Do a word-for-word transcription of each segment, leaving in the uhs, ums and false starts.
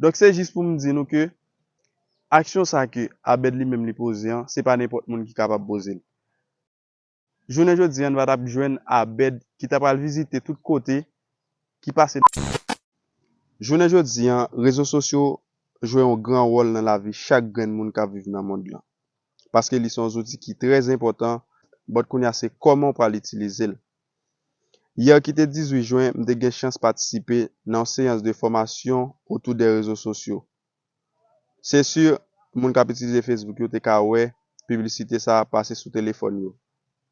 Donk se jis pou m di nou ke aksyon sa ke Abed li menm li poze an, se pa nenpòt moun ki kapab poze l. Jounen jodi an, n pa t ap jwenn Abed ki ta pral vizite tout kote ki pase. Jounen jodi an, rezo sosyo jwe yon gran wòl nan lavi chak grenn moun k ap viv nan mond lan. Paske li se yon zouti ki trè enpòtan, but kounye a se kòman w pral itilize l. Yè ki te dizuit jen, m te gen chans patisipe nan yon seyans de fòmasyon otou de rezo sosyo. Se si, moun k ap itilize Facebook yo te ka wè piblisite sa a pase sou telefòn yo.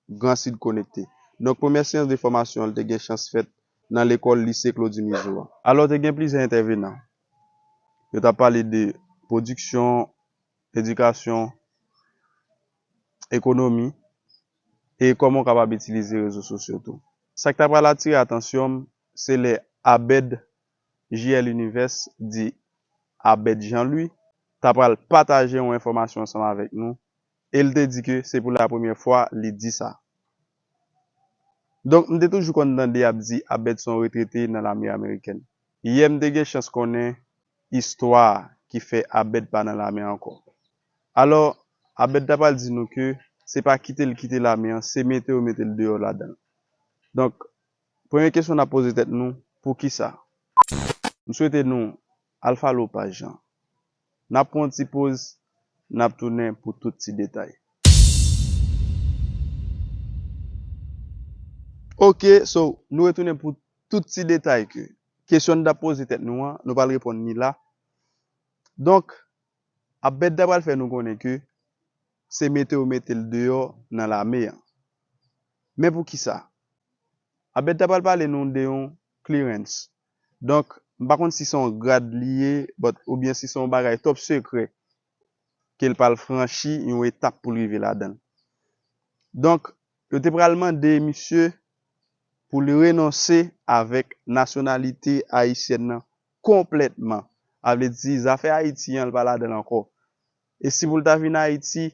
Gran Sid Konekte. Donk, premyè seyans de fòmasyon an, li te gen chans fèt nan lekòl lise Claude Mizault an. Alò, te gen plizyè entèvenan. Yo t ap pale de pwodiksyon, edikasyon, ekonomi, e kòman w kapab itilize rezo sosyo tou. Sa k ta pral atire atansyon m, se lè Abed J L Univers di Abed Jean Louis ta pral pataje yon enfòmasyon ansanm avèk nou, e l te di ke se pou la premyè fwa li di sa. Donk, m te toujou konn tande y ap di Abed se yon retrete nan lame amerikèn. Yè, m te gen chans konnen istwa ki fè Abed pa nan lame ankò. Alò, Abed ta pral di nou ke se pa kite l kite lame an, se mete yo mete l deyò ladan l. Donk, premye kesyon n ap poze tèt nou, poukisa? M swete nou al follow paj lan. N ap pran yon ti poz, n ap tounen pou tout ti detay. Ok, so, nou retounen pou tout ti detay ke kesyon n t ap poze tèt nou an, nou pral reponn li la. Donk, Abed ta pral fè nou konnen ke se mete yo mete l deyò nan lame an. Men poukisa? Abed ta pral pale nou de yon clearance. Donk, m pa konn si se yon grad li ye, but, oubyen si se yon bagay top sekrè ke l pral franchi yon etap pou l rive ladan l. Donk, yo te pral mande misye pou li renonse avèk nasyonalite ayisyèn nan konplètman. A vle di, zafè Ayiti an, l pa ladan l ankò. E si pou l ta vin Ayiti,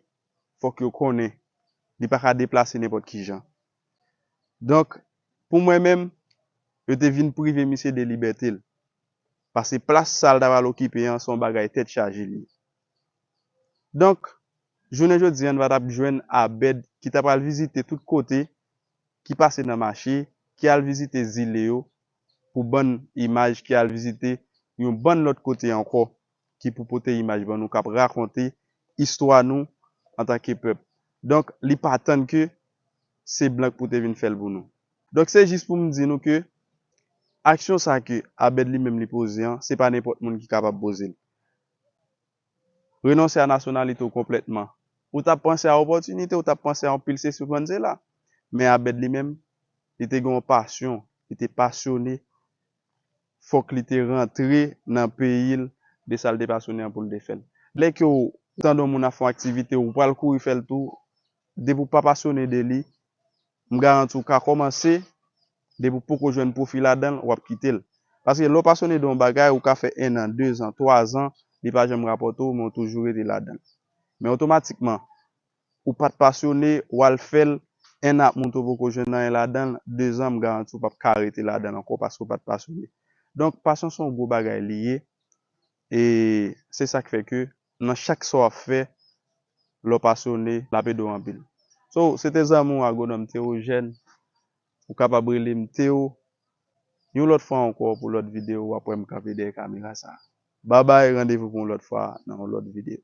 fòk yo konnen li pa ka deplase nenpòt ki jan. Donk, pou mwen menm, yo te vin prive misye de libète l. Paske plas sa l ta pral okipe an, se yon bagay tèt chaje li ye. Donk, jounen jodi an, n pa t ap jwenn Abed ki ta pral vizite tout kote, ki pase nan mache, ki al vizite zile yo, pou bann imaj, ki al vizite yon bann lòt kote ankò, ki pou pote imaj ban nou, k ap rakonte istwa nou antanke pèp. Donk, li pa tann ke se blan k pou te vin fè l pou nou. Donk, se jis pou m di nou ke aksyon sa ke Abed li menm li poze an, se pa nenpòt moun ki kapab poze l. Renonse a nasyonalite w konplètman. Ou t ap panse a opòtinite, ou t ap panse a yon pil sesi, ou panse la. Men Abed li menm, li te gen yon pasyon, li te pasyone, fòk li te rantre nan peyi l de sa l te pasyone an pou l te fè l. Lè ke w tande yon moun ap fè yon aktivite, ou pral kouri fè l tou, depi w pa pasyone de li, m garanti w ka kòmanse, depi w poko jwenn pwofi ladan l, w ap kite l. Paske lè w pasyone de yon bagay, ou ka fè en an, de zan, twa zan, li pa janm rapòte w, men w toujou rete ladan l. Men otomatikman, ou pa t pasyone, w al fè l, en an ap moute, w poko jwenn anyen ladan l, de zan, m garanti w p ap ka rete ladan l ankò paske w pa t pasyone. Donk, pasyon se yon gwo bagay li ye, e se sa k fè ke nan chak sa w ap fè, lè w pasyone, l ap ede w anpil. So, se te zanmi w Agwonòm Théogène, ou kapab rele m Théo. Yon lòt fwa ankò, pou lòt videyo, w ap wè m kanpe dèyè kamera sa a. Babay, randevou pou yon lòt fwa nan yon lòt videyo.